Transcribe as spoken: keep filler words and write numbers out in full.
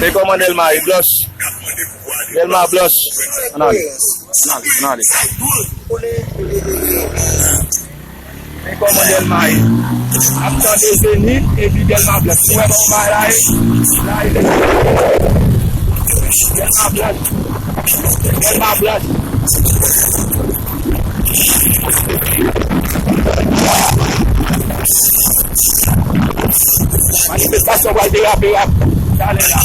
Men kòman Dèlma ye, Blanch? Dèlma Blanch. Ann ale. Ann ale, ann ale. Men kòman Dèlma ye? Ap tande Zenith epi Dèlma Blanch. Ou wè kòman bagay la ye? La ye Dèlma Blanch. Dèlma Blanch. Manifestasyon pral derape rap talè la.